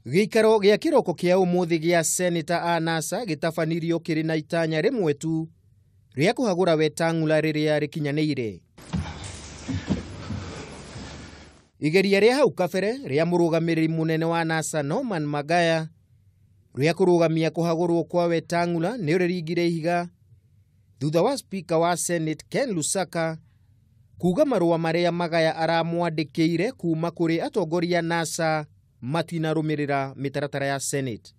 Gĩikaro gĩa kĩroko kĩa ũmũthĩ gĩa Seneta a NASA gĩtabanirio kĩrĩ na itanya rĩmwe tu rĩa kũhagũra Wetang'ula rĩrĩa rĩkinyanĩire. Igeria rĩa hau kabere rĩa mũrũgamĩrĩri mũnene wa NASA Norman Magaya rĩa kũrũgamia kũhagũrwo kwa Wetang'ula nĩ rĩringire ihiga thutha wa Speaker wa Senate Ken Lusaka kuga marũa marĩa Magaya aramwandĩkĩire kuma kũrĩ atongoria NASA matinarũmĩrĩra mĩtaratara ya Senate.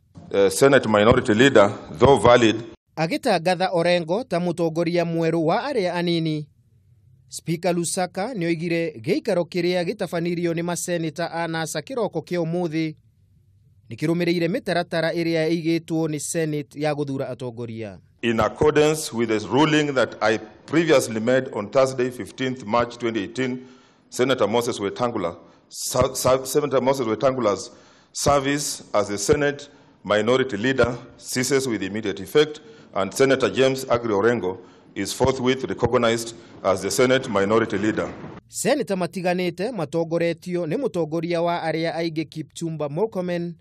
Senate Minority Leader, though valid, agĩtangatha Orengo ta mũtongoria mwerũ wa arĩa anini. Speaker Lusaka nĩoigire gĩikaro kĩrĩa gĩtabanirio nĩ maseneta a NASA kĩroko kĩa ũmũthĩ nĩkĩrũmĩrĩire mĩtaratara ĩrĩa ĩigĩtwo nĩ Senate ya gũthura atongoria. In accordance with the ruling that I previously made on Thursday, 15th March 2018, Senator Moses Wetangula's service as the Senate Minority Leader ceases with immediate effect, and Senator James Agri Orengo is forthwith recognized as the Senate Minority Leader. Senator matiganĩte matongoretio nĩ mũtongoria wa arĩa aingĩ Kipchumba Murkomen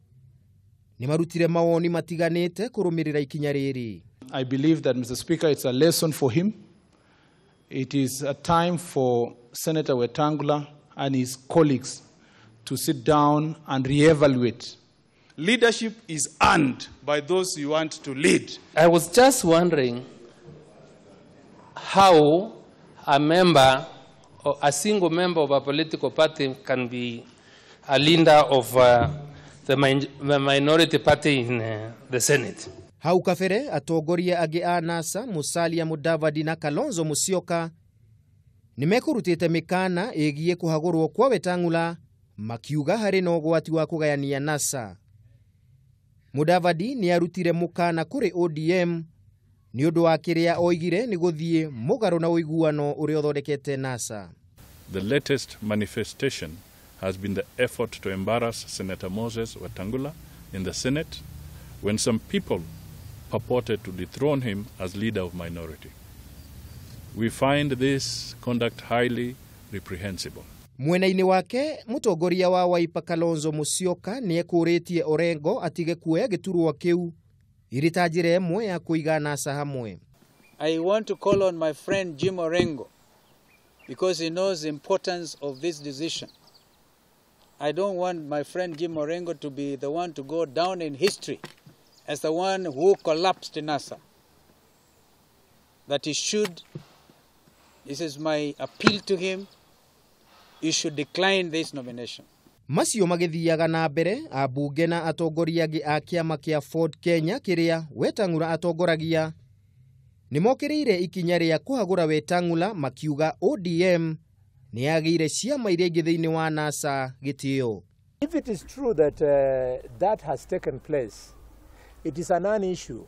nĩ marutire mawoni matiganĩte kũrũmĩrĩra ikinya rĩrĩ. I believe that, Mr. Speaker, it's a lesson for him. It is a time for Senator Wetangula and his colleagues to sit down and reevaluate. Leadership is earned by those you want to lead. I was just wondering how a member, or a single member of a political party can be a leader of the minority party in the Senate. Hau kabere atongoria angĩ a NASA Musalia Mudavadi na Kalonzo Musyoka nĩmekũrutĩte mĩkana ĩgiĩ kũhagũrwo kwa Wetang'ula makiuga harĩ na ũgwati wa kũgayania NASA. Mudavadi nĩarutire mũkana kũrĩ ODM nĩ ũndũ wa kĩrĩa oigire nĩ gũthiĩ mũgarũ na ũiguano ũrĩa ũthondekete NASA. The latest manifestation has been the effort to embarrass Senator Moses Wetangula in the Senate when some people purported to dethrone him as leader of minority. We find this conduct highly reprehensible. Mwena-inĩ wake mũtongoria wa Wiper Kalonzo Musyoka nĩekũrĩtie Orengo atige kuoya gĩturwa kĩu ĩrĩ ta njĩra ĩmwe ya kũiga NASA hamwe. I want to call on my friend Jim Orengo because he knows the importance of this decision. I don't want my friend Jim Orengo to be the one to go down in history as the one who collapsed NASA. That he should, this is my appeal to him, he should decline this nomination. Macio magĩthiaga na mbere ambunge na atongoria angĩ a kĩama kĩa Ford Kenya kĩrĩa Wetang'ula atongoragia nĩmokĩrĩire ikinya rĩa kũhagũra Wetang'ula makiuga ODM nĩyagĩire ciama iria ingĩ thĩinĩ wa NASA gĩtĩo. If it is true that that has taken place, it is a non-issue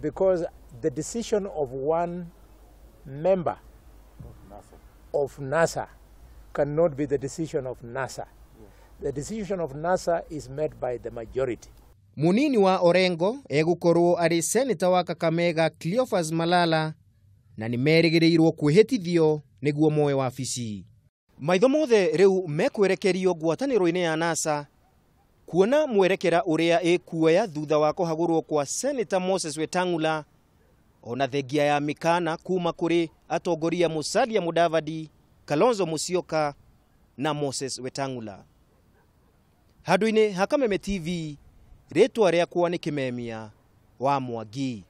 because the decision of one member of NASA cannot be the decision of NASA. The decision of NASA is made by the majority. Munini wa Orengo egũkorwo arĩ Senator wa Kakamega Cleophas Malala na nĩmerĩgĩrĩirwo kwĩhĩtithio nĩguo moe wabici. Maitho mothe rĩu mekwerekerio ngwatanĩro-inĩ ya NASA kuona mwerekera ũrĩa ĩkuoya thutha wa kũhagũrwo kwa Senator Moses Wetang'ula ona thengia ya mĩkana kuma kũrĩ atongoria Musalia Mudavadi, Kalonzo Musyoka na Moses Wetang'ula. Handũ-inĩ ha Kameme TV, rĩtwa rĩakwa nĩ Kĩmemia wa Mwangi.